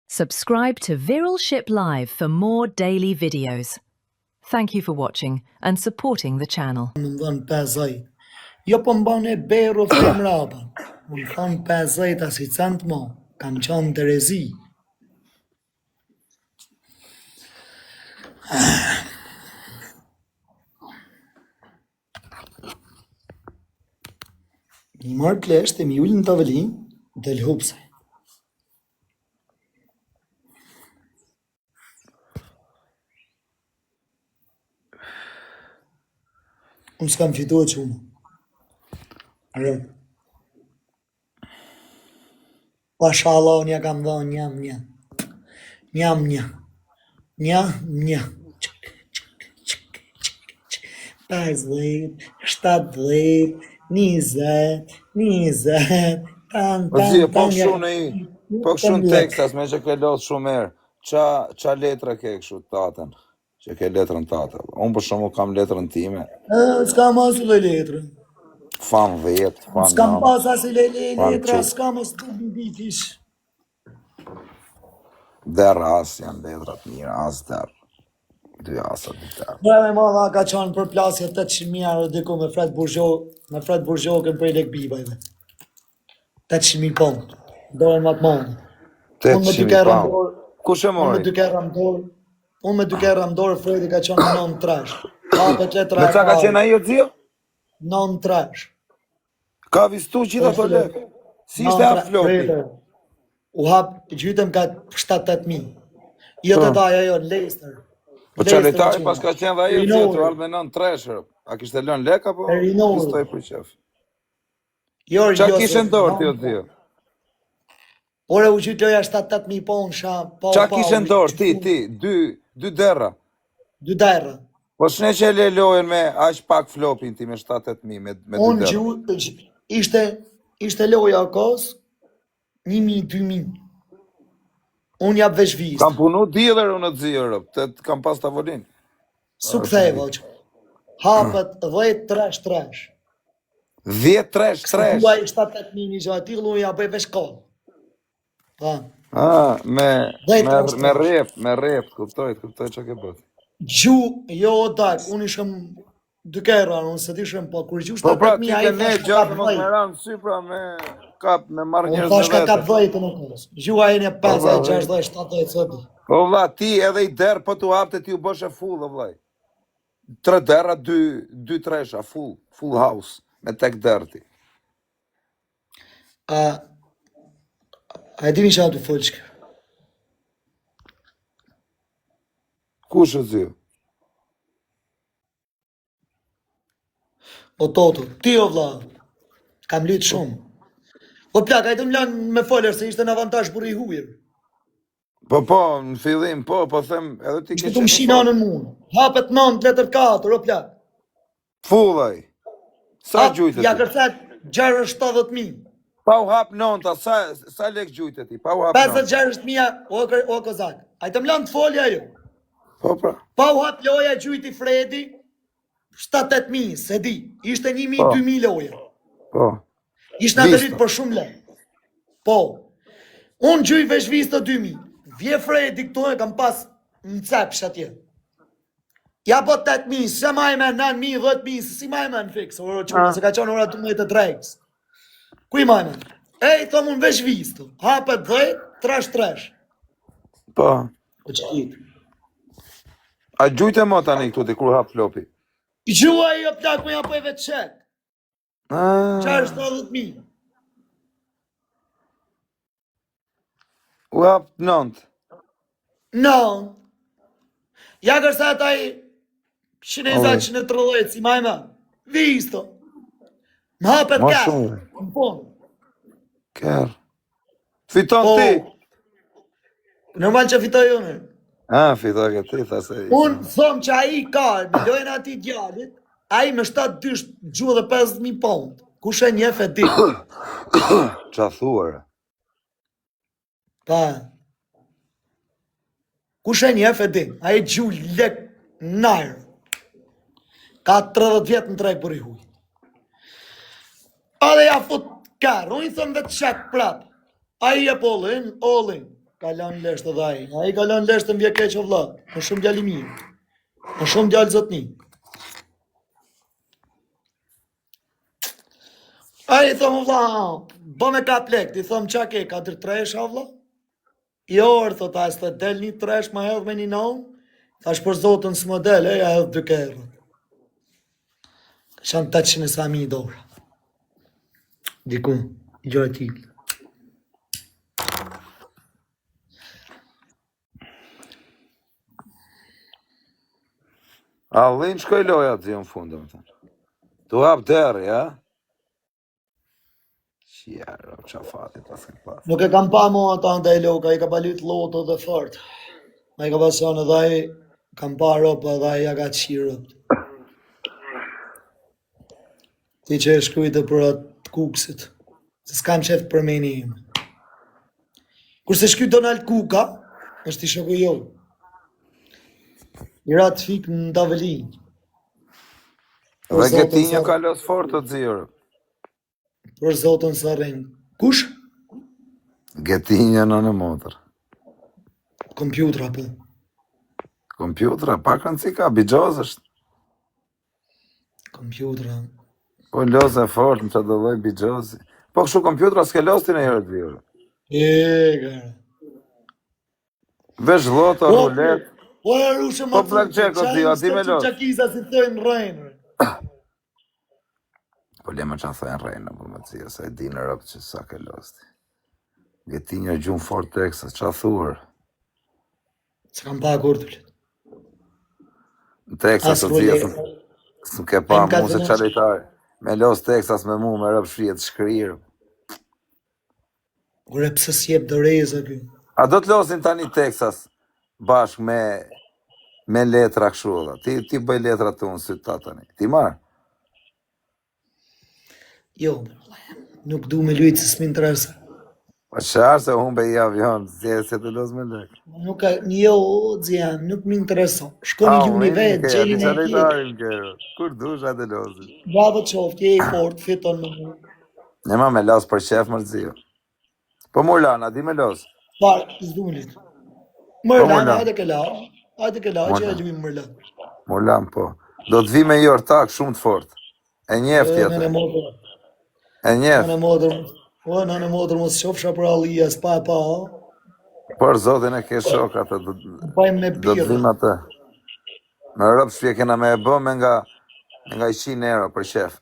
Subscribe to Viral Ship Live for more daily videos. Thank you for watching and supporting the channel. Më dhënë 50. Jo po më e berru ftë mrapa. Më thonë 50 asi cent mo. Kam qenë në Terezi. Mi marrë plesht e mi ullë në tavolinë, del hupse. Unë s'kam fituar që unë. Are. Pasha Allah, unë ja kam dhonë njam një. Njam një. Një, një. Çk, çk, çk, çk, çk. 50, 70, 20, 20, tan, Po tan, zi, po tan, ja kështu në i, po kështu në Texas, me që ke lodh shumë herë. Ça ça letra ke kështu tatën? Që ke letrën tate. Unë për shembull kam letrën time. Ë, S'kam asë lloj letre. Fan 10, fan S'kam 9. pas asë lloj le- Fan letra, qik. s'kam as të ditë ish. Derr as janë letrat mira, as derr. Dy asa, dy derr. Bra me madha ka qenë përplasje 800.000 euro diku me Fred Burzho, me Fred Burzhokën prej Lek Bibajve. 800.000 pound. Dorën më të madhe. Unë me dy 800.000 kerra në pound. dorë, Kush e unë me mori? dy kerra në dorë, unë me dy kerra në dorë, Fredi ka qenë me 9 trash. Hapet letra Me e ca ka parë, qenë ai o zio? 9 trash. Ka vistu gjithë ato lek. Si ishte Nëntë hap flopi? Fredi. U hap, gjytëm ka 7-8 mijë. Jo të Po. daja, jo, në Leicester. Po qa Leicester lojtari qenë. pas ka qenë dhe ai o zio, të Rinori. ardhë me nën treshër. A kishte lënë lek apo E rinori. vistoi për qef? Jo, Qa jo, kishe se në dorë ti o nëntë. zio? Ore, u gjyt loja 7-8 mijë pound, sha, po, Qa pa, kishe u në dorë ti, gjytu ti, dy, dy derra. dy derra. Po shne që e le lojën me aq pak flopin ti me 7-8 mijë me, me dy Unë derra. gju, gj- ishte, ishte loja o kos, 1000, 2000. Unë jap veç vist. Kam punu dealer unë të zio, rob, të, të kam pas tavolinë. Su ktheva, që. Hapet 10 tresh tresh. 10 tresh tresh. Duaj 7-8 mijë një gjë e tillë, unë ja bëj veç koll. Po. Ah, me 10 me tresh me tresh. rrep, me rrep, kuptoj, kuptoj çka ke bërë. Gju, jo o dak, unë ishëm dy kerra, unë se di shëm, po kur gju Po pra, 7-8 ti mijë, ke ai ne thash ka gjatë kap mos 10. me ranë sy pra me kap me marr Unë njerëz thash me ka kap vete. 10 në kos. Gju ai një Po 5, pra, 6, 7, 7. Po vlla, ti edhe i derr po tu hapte ti u bëshe full o vllai. Tre derra, dy dy tresha, full, full house me tek derr ti. A, a e dini që aty folë që? Kush o zio? O Toto, ti o vlla, kam lyt shumë. O plak, ai të më lanë me folër se ishte në avantazh burri i huajër. Po po, në fillim, po, po them, edhe ti Ishte ke të qenë më i shina fortë. në mund. Hapet 9, letër 4, o plak. Full ai. Sa Hap, gjujtë ja ti? kërcet 60-70 mijë. Pa u hap nonta, sa sa lek gjujtë ti? Pa u hap nonta. 50-60 mijë, o, kër- o kozak. Ai të më lanë të folja ajo. Po pra. Pa u hap loja gjujti Fredi, 7-8 mijë, se di. Ishte 1000, Po. 2000 loja. Po. Ishte atë Visto. lyt për shumë lek. Po. Unë gjuj vesh visto 2000. Vje Fredi këtu e kam pas në cepsh atje. Ja po 8000, se maj me 9000, 10000, se si maj me në fiks, ora çuna, se ka qenë ora 12 e drekës. Ku i maj me? Ej, thom unë vesh visto. Hapet 10, tresh tresh. Po. O që A gjujtë mo tani këtu ti kur hap flopi? Gjua jo plak, unë ja po e vetë çek. Ah, 60.000. u hap nënt. No. Ja kërsa ata i 120, Oj. 130, si maj me. Visto. Më hapet Ma ka. shumë. Në fund. Ker. Fiton Po. ti. Normal që fitoj unë. Ah, fitoj ke ti, tha se. Unë thom që ai ka, me lojën atij djalit, ai me 7 dysh gjuhë dhe 50.000 pound. Kush e njeh e di. Qa thua? re? Pa. Kush e njeh e di. Ai gjuhë lek najrë. Ka 30 vjet në treg për i huj. Edhe ja fut kar, unë i thom vetë çek prap. Ai jep all in, all in. Ka lënë lesht edhe ai. Ai ka lënë lesht të më vje keq o vlla. Më shumë djalë i mirë. Më shumë djalë zotni. Ai i thom o vlla, bë me kap lek, i thom ça ke, katër tresha o vlla? Jo, or, thot, a s'të del një tresh ma hedh me një naun? Thash për zotën s'më del, e ja hedh dy kerra. Ka qenë 800 e sa mi dora. Diku, gjë e tillë. Allin shkoi loja të në fund, domethënë. Tu hap derë, ja? Qjero, qa fati pas ke pas. Nuk e kam pa mo ata ndaj loka, i ka pa lut loto dhe fort. Ma i ka pasion edhe ai, kam pa ropa edhe ai ja ka qirë ropt. Ti që e shkrujte për atë kuksit, se s'kam qef të përmeni ime. Kurse shky Donald Kuka, është i shoku jo. I ra të fik në tavolinë. Dhe Getinjo ka los fort të xhiro. Për zotën sa rrin. Kush? Getinjo në në motër. Kompjutra, po. Kompjutra, pak rëndësi ka, bixhoz është. Kompjutra. Po loze fort, në që do lloj bixhozi. Po kështu kompjutra s'ke los ti në herë të xhiro. E, gara. Vesh lloto, Po, rulet. Po e rushë Po blackjack o zi, a di me los. Çakiza si thojnë rrejnë. Po le më që thojnë rrejnë, po më zi, se e di në rëpë që sa ke los ti. Getinjo gjumë fort Texas, qa thuër? S'kam pa kur të flet. Në Texas, As o zi, rulet. s'm ke pa Ai më ka mu se thënë qa lojtari. Me los Texas me mu, me rëpë shvijet shkrirë. Ore pse s'jep doreza ky? A do të losin tani Texas bashkë me me letra kështu valla. Ti ti bëj letra tu në sy ta tani. Ti marr. Jo, valla, nuk du me lujt se s'më interesa. Po çfarë se humbe i avion, si e se të los me lek. Nuk ka, jo, xhiam, nuk më intereson. Shkoni A, luni unë vetë, ke, di gjeni çfarë në tjetër. lojtari më ke. Kur dush atë losin. Bravo qoftë, je i fort, fiton me mua. Ne ma me los për qef mërziu. Po Murlan, a di me los? Fare, s'du me lujt. Po Mërlan, Murlan, hajde ke la. Hajde ke la, që e Murlan, luajm Mërlan. Murlan po. Do të vi me një ortak shumë të fort. E njeh E, ti nënë atë. motër, E njeh. nënë motër, o, nënë motër, mos qofsha për Allia, s'pa e pa, o. Por zotin e ke shok atë, do, Pajmë me do të birra. vim atë. Me rëp shpje kena me e bë me nga, me nga 100 euro për qef.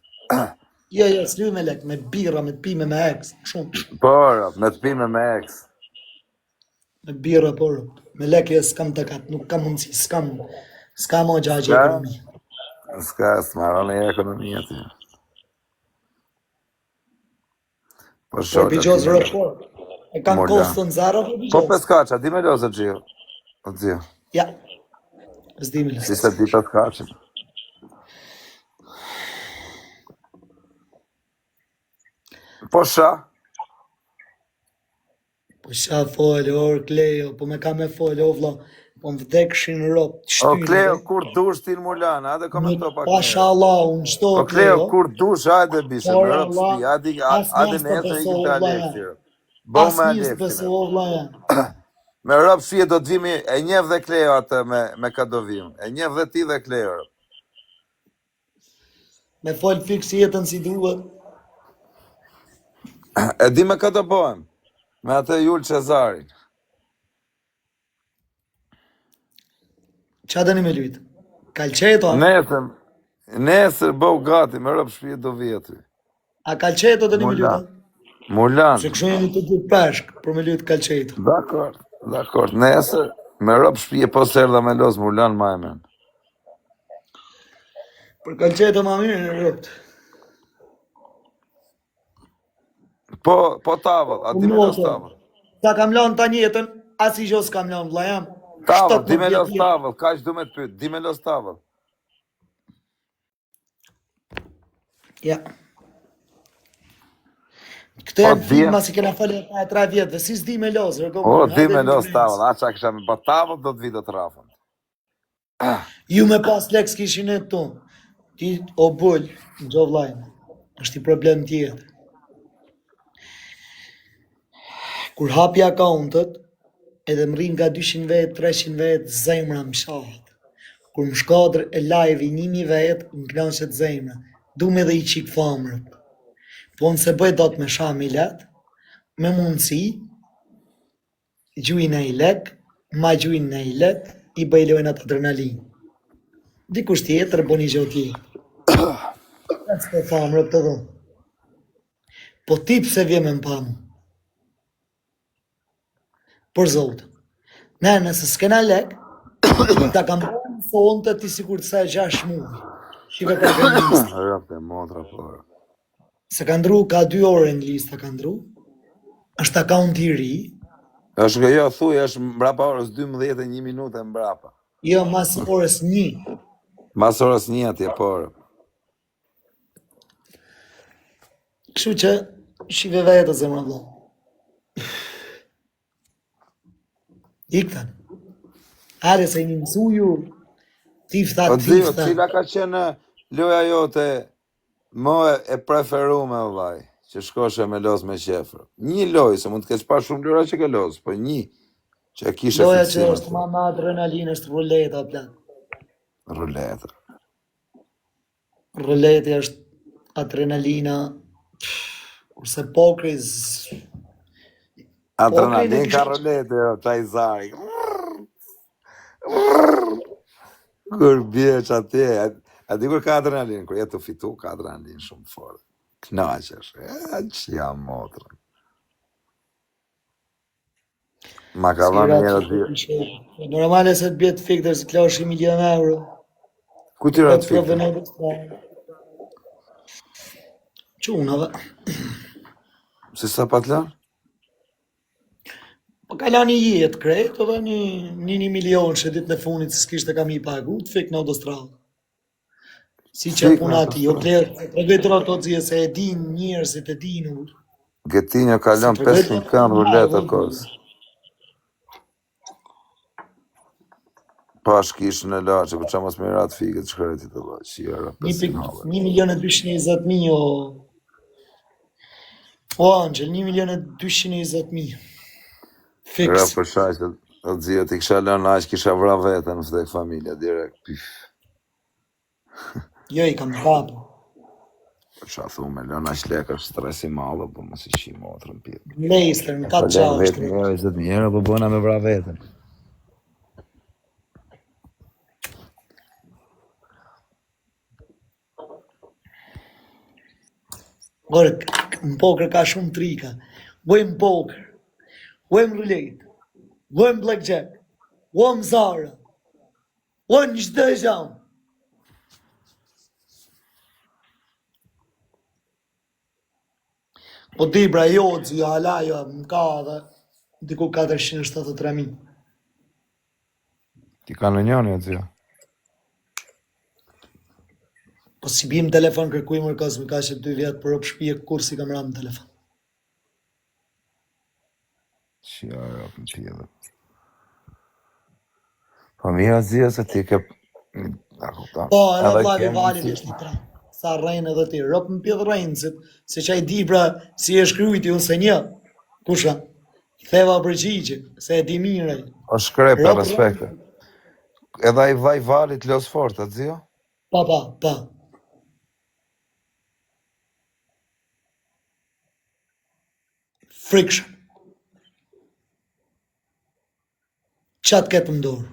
Jo, jo, s'luj me lek, me birra, me të pime, me eks, shumë. Po, rëp, me të pime me eks. Me birra, por, me lek jo s'kam takat, nuk kam mundësi, s'kam, s'kam o gjagje S'ka? ekonomi. S'ka, s'maron e ekonomia ti. Po Por shok, aty bixhoz me rëp, por. E kanë Murlan. kostën zero, po Po bixhoz. peskaça, di me lozë Xhio. O Xhio, Ja, s'di me si lek. se di peskaçën. Po sha, Po qa fol, or Kleo, po me ka me fol, o vlla, po më vdekshin rob, të o shtynë, Kleo, be. kur dush ti në Murlan, hajde Nuk komento pak pasha njerë. Allah, unë çdo O Kleo, Kleo, kur dush, hajde bishe, por me rëp Allah, shtëpi, hajde, as hajde një s'të nesër besoj ikim o te vlla Aleksi. jam. rëp. Bëu As me një s'të Aleksin. besoj rëp. o vlla jam. Me rëp shpije do të vimi, e njeh dhe Kleo atë me, me ka do vim. E njeh dhe ti dhe Kleo. rëp. Me fol fiks jetën si duhet. E di me kë do bëhem? Me atë Jul Cezarin. Qa dëni me lujt? Kalçeto, a? Nesër, nesër bëu gati, me rëp shpije do vi aty. A kalçeto dëni me lujt, Murlan. a? Murlan. Se kështu jeni të gjithë peshk për me lujt kalçeto. Dakor, dakor. Nesër me rëp shpije po s'erdha me los Murlan ma e men. Për kalçeto ma mirë, robt. Po, po tavëll, a Po di me los motër, tavëll? ta kam lanë tani jetën, as i gjo s'kam lanë, vlla jam. Tavëll, di 17 me vjet los jetë. tavëll, kaq du me të pyet, di me los tavëll. Ja. Këtë Po janë di, filma si kena falë para 3 vjetëve, si s'di me los, rëko o unë, di hajde me luajmë los nesër. tavëll, a qa kisha me po tavëll do të vi do të rafën. Ju me pas lek s'kishin e tu. Ti o bull, gjo vllajnë. Është i problem tjetër. Kur hapi akauntet, Edhe më rrinë nga 200 vetë, 300 vetë, zemra më shahet. Kur më shkodër e live i 1000 vetë, më knaqet zemra. Du me dhe i qik famrët. Po unë se bëj dot me sha milet, me mundësi, gjujnë i lek, ma gjujnë i lek, i bëj lojnat adrenalin. Dikush tjetër bën një gjë tjetër. S'po tham, rëp të dhonë. Po ti pse vje me më pa mu? Për zotë. Ne, nëse s'kena lek, ta kam bërë sonte ti sikur të sa e 6 muaj. Shive për në listë. Rëp e motra, po. Se ka ndru, ka 2 orë në listë ka ndru. Është account i ri. Është nga jo, thuj, është mbrapa orës 12 e 1 minutë e mbrapa. Jo, mas orës 1. Mas orës 1 atje, po. Kështu që shive vetë zemra vëlla. Ik tani. Hajde se një mësu ju. Tifta, O Zio, tifta. cila ka qenë loja jote më e preferume vllai, që shkoshe me los me qefër? Një lojë, se mund të kesh pa shumë lojra që ke los, po një që e kishe Loja që fiksim është aty. ma me adrenalinë është ruleta, plak. Ruleta. Ruleti është adrenalina. Kurse pokri z- Pokri Adrenalin nuk ka ishte ruleti, jo, çaj zari. Kur bjesh atje, a, a di kur ka adrenalin, kur je të fitu, ka adrenalin shumë fort. Knaqesh, e, që jam motra. Ma ka Si dhënë ra një herë të dy. ishe. Normale se të bje të fiktë se klosh 1 milion euro. Ku ti ra Po të fiktë? prove në Çunave. Se sa pa të lënë? Po ka lanë një jetë krejt, edhe një, një, një milion që ditën e fundit se s'kishte kam i pagu, të fik në autostradë. Si që Fik në puna ati, jo autostradë. bler, tregoj drot o zi, se e din njerëzit e din u. Getinjo ka Se lënë tregoj 500 drot këngë ruletë e kos. Pa shkishën e laçe, po qa mos me i ra të fikët shkretit të vlla, që i ra 500 halle. 1 milion e 220 mijë o O Angel, 1 milion e 220 mijë. Ra Fiks. për shaq, o zio, ti kisha lënë aq, kisha vra veten në vdek familja, direkt. Pif. Jo, i kam papu. Po qa thu, me lënë aq lek është stres i madh, po mos i qi motrën pjetë. Leicester, në Po 4 lënë 6. 10.000 euro, 20.000 euro, po bëna me vra veten. Gore, në poker ka shumë trika. Vojmë poker, vojmë roulette, vojmë blackjack, vojmë zara, vojmë çdo gjë. Po di bra, jo, zi, hala, jo, më ka edhe diku 473.000. Ti ka në njëni, o zio. Po si bim telefon kërkuj më kës, më ka që 2 vjetë për op shtëpi kur si kam ra në telefon. Që ja, rap në pjedhë. Po mirë, o zio, se ti ke... A kupton. Po, edhe Edhe vllavi ke Valit mundësi. është i tre. Sa rrejnë edhe ti, rop më pjedh rrejnësit, se që ai di pra si e shkrujti, unë se një. Kusha? Theva përgjigje, se e di mirë ai. O shkrepe, Rop respekte. Edhe ai vllai Valit los fort, a zio? Pa, pa, pa. Frikshëm. Qa të ketë në dorë?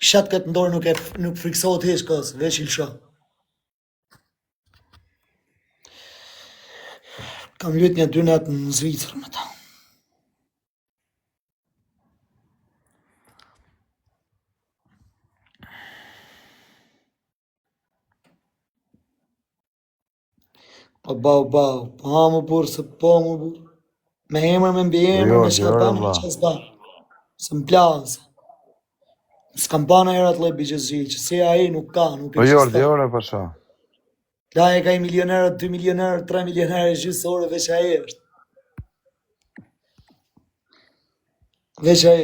Qa të ketë në dorë nuk e nuk friksohet hiç kos, veç i lësho. Kam luajt një dy natë në Zvicër me ta. Po bau bau, po ha më burr se po më burr. Me emër me mbiemër, Jo, me çka jo, bën, me vlla. çka s'bën. Se më plasë. S'kam pa në herë atë lloj bigjezhi, që si ai nuk ka, nuk Po Jordi, ekziston. ore pasha. La e ka 1 milioner, 2 milioner, 3 milioner e gjysë ore, veç ai është. Veç ai.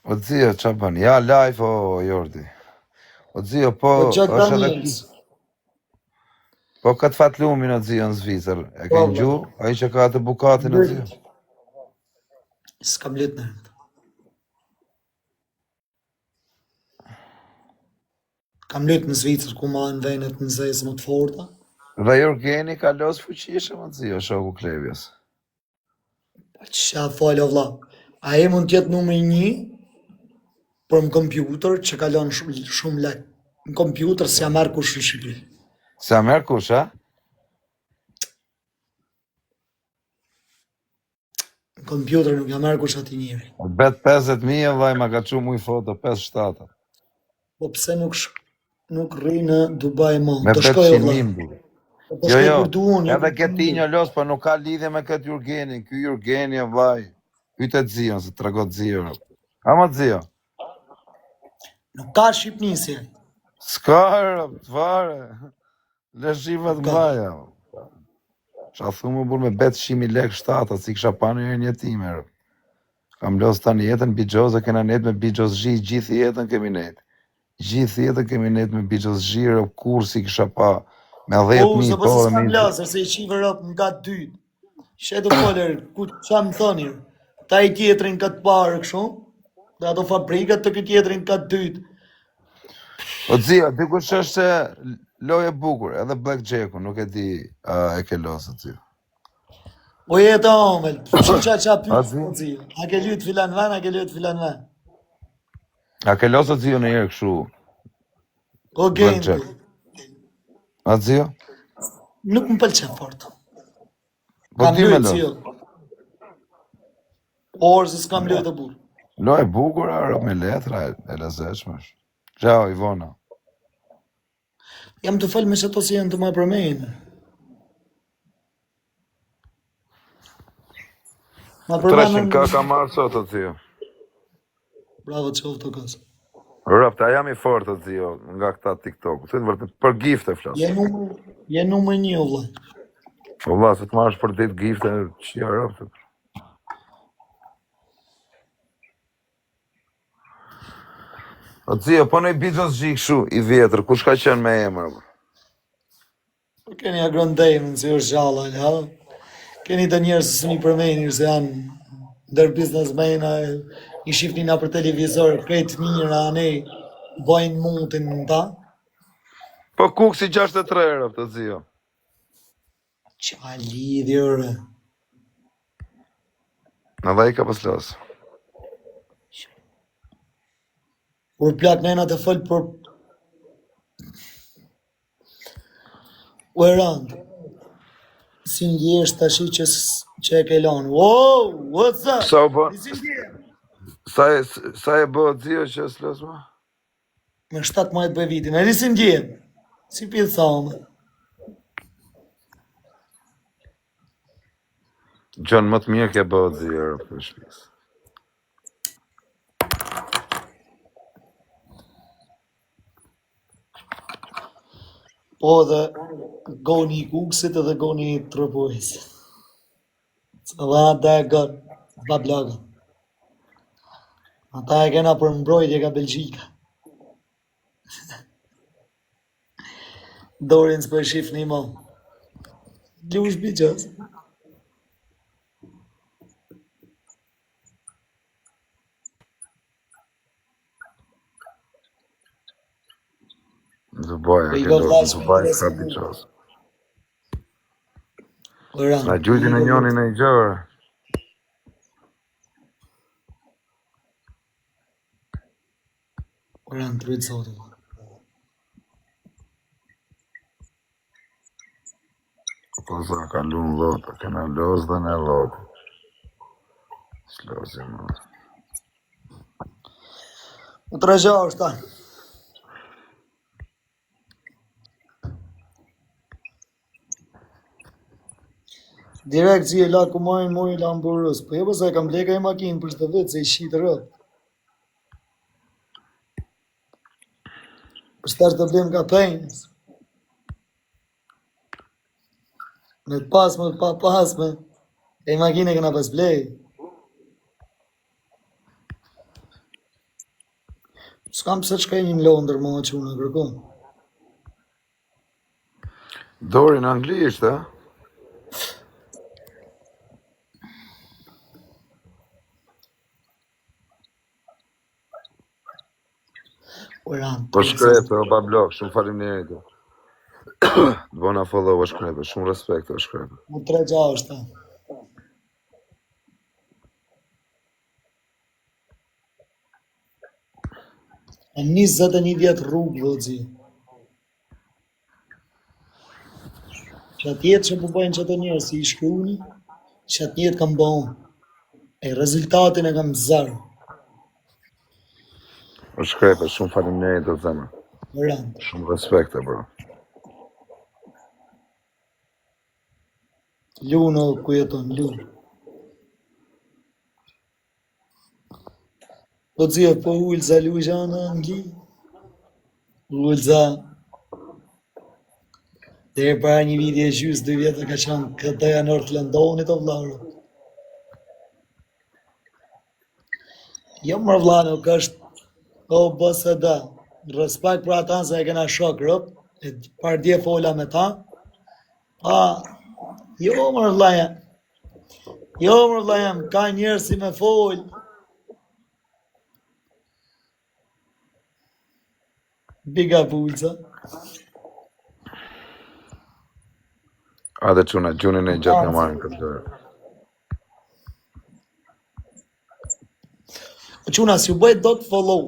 O zio, qa bën? Ja live o Jordi. O Zio, po Po Jack është edhe Daniels. po këtë fatlumin o Zio në Zvicër. E Po, ke vlla. ngju? Ai që ka atë bukatin o Zio. S'kam lut në. Kam lut në Zvicër ku marrin venet në zezë më të forta. Dhe Jurgeni ka los fuqishëm o Zio, shoku Klevjes. Po qa falë o vlla. Ai mund të jetë numri një për në kompjuter që kalon shumë shumë lek. Në kompjuter s'ja merr kush në Shqipëri. Sa merr kush, a? Në kompjuter nuk ja merr kush atij njeri. Bet 50.000 vllai ma ka çu muj foto 5-7. Po pse nuk sh nuk rri në Dubai më? Me Do shkoj o 800 vlla. mijë më duket. Po do Jo, shkoj jo, kur du unë, jo edhe kur du Ketinho unë. los, po nuk ka lidhje me këtë Jurgenin. Ky Jurgeni o vllai. Hyte Zion, se trego Zio. Ama Zio. Nuk ka Shqipni si ai. S'ka rob, fare. Le shifat Nuk ka. mbaja. Qa thu më burr me bet 100.000 lek shtata, si kisha pa në herë një time. rob. Kam los tani jetën bixhoz e kena net me bixhoz zhi, gjithë jetën kemi net. Gjithë jetën kemi net me bixhoz zhi, rob, kur si kisha pa me Po, 10.000, se po po se dhe s'kam me lasër, se i qive rop nga dytë. She të folër, ku qa më thonir? Ta i tjetrin ka të parë kështu, dhe ato fabrikat të ky tjetrin ka të dytë. O Zio, di kush është se lojë e bukur, edhe Blackjacku, nuk e di a e ke losë Zio. O jetë omël, që qa qa A pyet, Zio? o zio. A ke lyt filan ven, a ke lyt filan ven. A ke losë Zio në herë kështu O Blackjack? Genti, A Zio? nuk më pëlqen fort. Po Kam di me lyt, losë. zio. Por se s'kam lyt e burr. Lojë e bukur, a, rob, me letra, e, e lezetshme është. Ciao Ivona. Jam të fol me çato si janë të ma përmend. Ma 300 përmendën, k ka marrë sot o Zio. bravo qoftë o kës. Rob, ta jam i fortë o Zio nga këta TikTok. Të vërtet për gifte flas. Je numër, je numër një o vlla. Po vlla, se të marrësh për ditë gifte, çia rob. të- O Zio, po në i bixhoz zhi kështu i vjetër, kush ka qenë me emër? po? Po keni Agron Dejmën, si është gjallë, ha? Keni të njerëz që s'ni përmendir se janë ndër biznesmena, i shihni na për televizor, krejt mira, anej, bojnë mutin në ta. Po Kuksi 63 rob të Zio. Qa lidhje, ore. Në dhe i ka pas los. Kur plak nena të fol për u e rëndë. Si ndjesh tash që s- që e ke lënë. Wow, what's up? Sa u bë? Si ndjesh? Sa e sa e bë Zio që s'los më? Me 7 muaj të bëj vitin. E di si ndjehem? Si pi thamë. Gjën më të mirë ke bë Zio rob të shtëpisë. Po edhe goni i Kuksit edhe goni i Tropojës. Dhe ata e gon, bablaga. Ata e kena për mbrojtje ka Belgjika. Dorin s'po e shifni mo. Lush bixhoz. Në Dubai, Po a i ke go los, vlla në Dubai shpirtin s'ka se bixhoz. O Na rënd, gjujti i në go njërin në i gjërë. O rënd, rujt zotit. Po za ka lunë lotë, kena los dhe ne lotë. S'lozi më. U tre gjashta. Direkt si e la kumarin mori Lamborghini. Po jo pse e kam bleka e makinë për çdo vit se i shit rrot. Për tash do blem nga penjës. Me të pasme, të pa pasme. E makinë e kena pas blej. S'kam pse të shkoj një në Londër më që unë kërkon. Dori në Angli ishte, a? Uran, Po shkrepe, o bablok, shumë faleminderit. Të bona follow, o shkrepe, shumë respekt, o shkrepe. Mu tre gjashta. E 21 vjet rrugë, vëllzi. Që atë jetë që po bëjnë që ato njerëz si i shkruani, që atë jetë kam bë unë. E rezultatin e kam zero. O shkrepe, shumë faleminderit o zemër. Rënd. Shumë respekt, e bro. Luno ku jeton, Lu. Po zio, po Ulza Luzha në Angli. Ulza Deri para një viti e gjysë, dy vjetë ka qenë KD-ja North Londonit o vllarë. Jo mër vlla, nuk është o BSD. Respekt për ata se e kena shok rëp, e par dje fola me ta. Pa, jo mër vlla jem. Jo mër vlla jem, ka njerëz si me fol. Big up Ulza. Hajde çuna, gjunin e gjatë nga marrin këtë lojë. O çuna, si u bëj dot follow.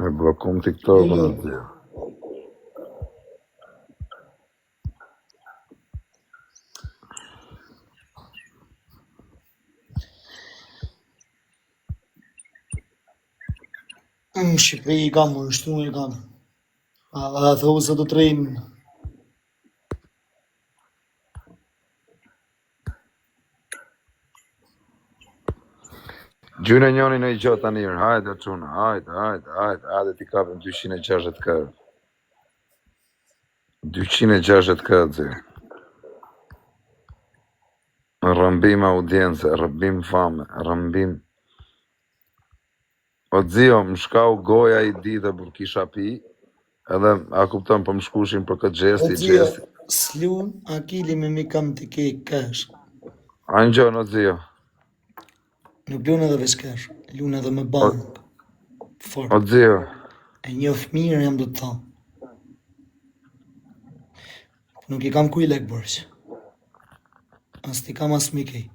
E bllokum TikTokun Jo, jo. aty. Në Shqipëri i kam, në shtu i kam. A, a thu se do të rrinë. Gjyne njoni në i gjotë tani, hajde çuna, hajde, hajde, hajde, hajde t'i kapim 260 kë. 260 kë, zi. Rrëmbim audiencë, rrëmbim fame, rrëmbim... O zio, më shkau goja i ditë për kisha pi, edhe a kupton po më shkushin për këtë O gjesti, zio, gjesti. s'lun Akili me mi kam të ke cash. A në gjonë, o zio. Nuk lun edhe veç cash, lun edhe me O, bank. o Fort. zio, E njoh mirë jam do të thonë. Nuk i kam kuj lek borxh. As t'i kam as mikej.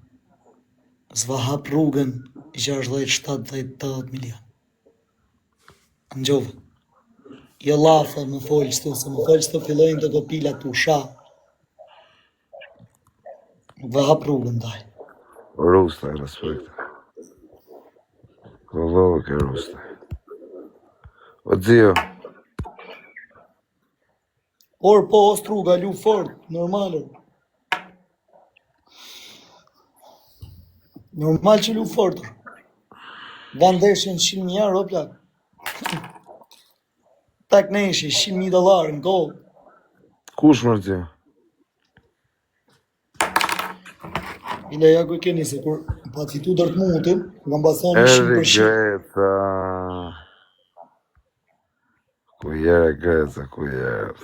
S'va hap rrugën 60, 70, 80 milion. Ngjove. Jo llafe më fol kështu, se më fol kështu fillojnë të kopila tu sha. Nuk va hap rrugën ndaj. Rusta, respekt. Vëllove ke Rusta. O zio, Por po Ostruga lu fort, normale. Normal që lu fort. Va ndeshjen 100.000 euro plak. Tek neshi 100.000 dollar në gol. kush më zio? Ile ja ku e keni se kur pa fitu Dortmundin, kam pas thonë Erdhi 100%. Greta. Ku jere Greta, ku jere.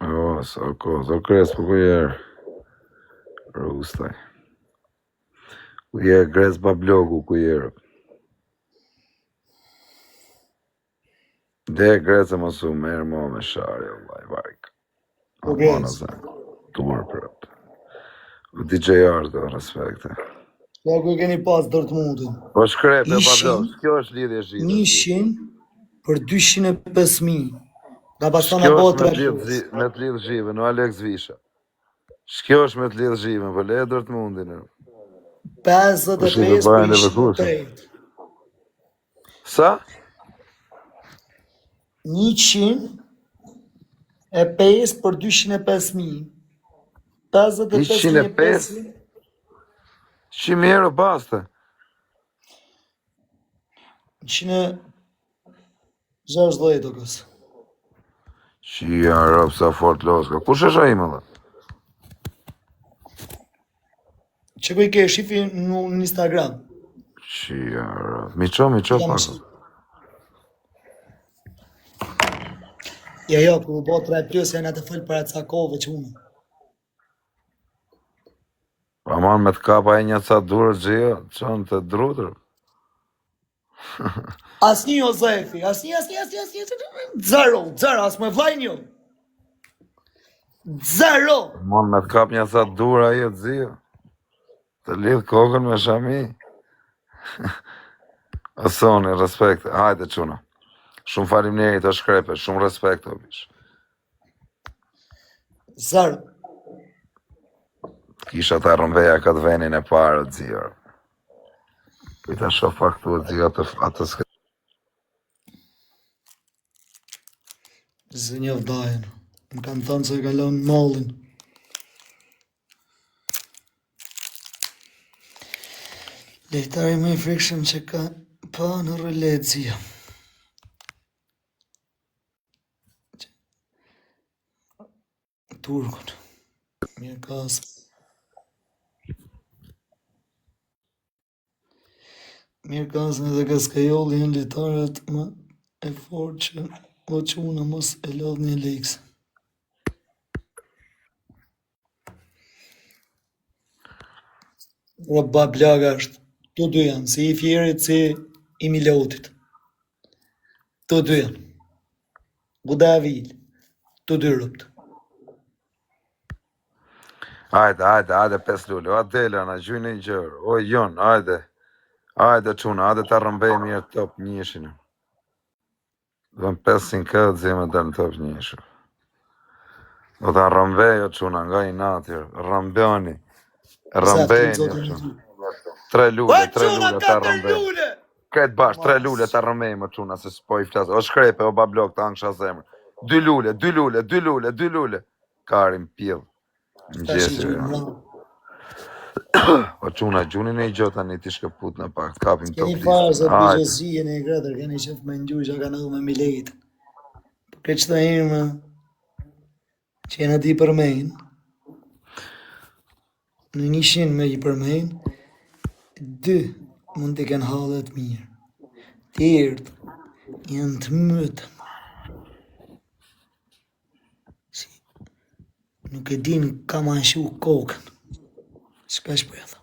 O, sa ko, o Gres, po ku jere? Rustaj. Ku jere Gres Babloku, ku jere? De Gres e mos u merr mo me sharje, vllai, varg. Po Aman Gres. o ze. Turp, rëp. O DJ Ardo, respekte. Ja ku e keni pas Dortmundin. Po shkrepe, Ishin Pablo, kjo është lidhje zhivë. 100 për 205.000. Nga pastan Kjo a bo është me tre të lidh plus. zi- me të lidh zhivën, o Alex Visha. Shkjo është me të lidh zhivën, po le Dortmundin. o. Po shi 55 të për Bayern Leverkusen. 108. Sa? 105 për 205.000. 105? 55.500. 100.000 euro baste. 160 o kës. Qia, rob, sa fort loska. Kush është ai më dhe? Që ku i ke shifi në, në Instagram? Qia, rob. Mi ço, mi ço Jam pak. Jo, jo, kur u bo 3 plus janë atë fol para ca kohëve që unë. Aman me të kapa e një ca durë gjio, qënë të drutër. Asnjë o Zefi, asnjë, asnjë, asnjë, asnjë, asnjë, zero, zero, as me vllajin jo. Zero. Aman me të kap një ca durë ajo gjio. Të lidh kokën me shami. O Soni, respekt. Hajde çuna. Shumë faleminderit o shkrepe, shumë respekt o bish. Zero. Kisha ta rrëmbeja këtë venin e parë, o zio. Prita shoh pak këtu, o zio, atë, atë s'ke... Zë një vdajën. Më kanë thënë se e ka lënë mollin. Lojtari më i frikshëm që ka pa në rulet zia. Turkun. Mirë kas. Mirë kasën edhe Kaskajolli janë lojtarët më e fortë që o çuna mos e lodhni Alex. Roba Blaga është. Të dy janë, si i Fierit, si i Milotit. Të dy janë. Gudavil. Të dy robt. Hajde, hajde, hajde, pes lule, o Adela, na gjujnë një gjërë, o Jon, hajde, hajde çuna, hajde ta rrëmbej mirë top njëshin. Dhe 500 k zi me dalë në top njëshin. Do ta rrëmbej o çuna, nga i nati, rrëmbejoni, rrëmbejeni o çuna. Tre lule, O tre çuna, lule, ta katër rrëmbej. lule! Kret bash, tre lule Mas. ta rrëmbej më çuna, se s'po i flas. O shkrepe, o bablok, ta angsha zemër. Dy lule, dy lule, dy lule, dy lule. Karim pjell. Tash i Mëngjesi. gjujnë ja. mbrapa. O çuna, gjuni në i gjë tani ti shkëput në pak, kapim top Keni fare listën. se Hajde. bixhozi jeni e gretër, keni qef me ngju që ka ndodhur me Mileit. Po këtë çdo herë që jena di përmend, në 100 me i përmend, dy mund t'i kenë hallet mirë. Tjerët janë të mytëm. Si, nuk e din ka ma shu kokën. S'ka shpredha.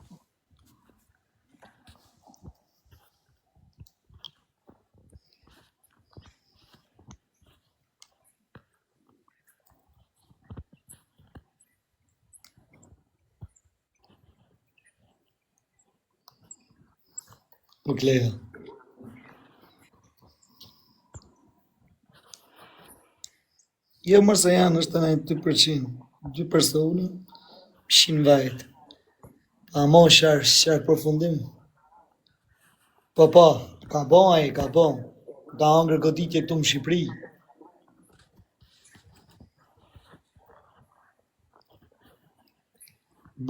Nuk leja. Jo mërë se janë, është në 2%. 2 persona, 100 vajt. A mo shar, shar përfundim. Po po, ka bo ai, ka bo. Ka hangër goditje këtu në Shqipëri.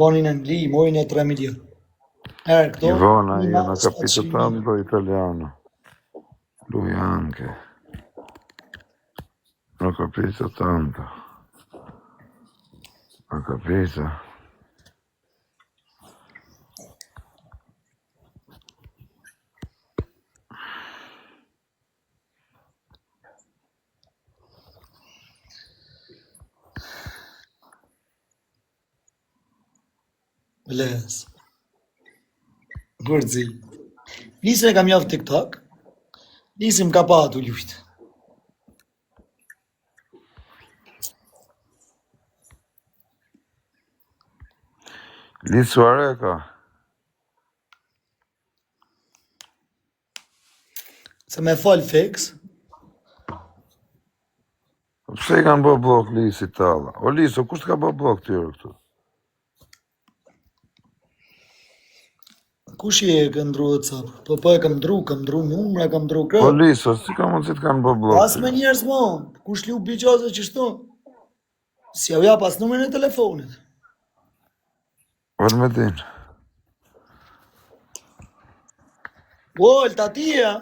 Boni në Angli, mori në 3 milion. Erë këto, Ivona, një io non ho ma capito 700 mijë. tanto italiano. Lui anche. Non ho capito tanto. Ho capito. Vles. Gërzi. Nisën e kam javë TikTok. Nisën më ka pa atu lujt. Lis Suareka. Se me fal fix. Po Pse i kanë bë blok Lisit talla? O Liso, kush të ka bë blok tyre këtu? Kush i e ka ndru WhatsApp? Po po e kam ndru, kam ndru numra, kam ndru O kë. Liso, si ka mundësi të kanë bë blok As me tyre? njerëz mo, kush lu bixhoze qështu? Si jau jap as numrin e telefonit. Vetëm e din. Volt, atia.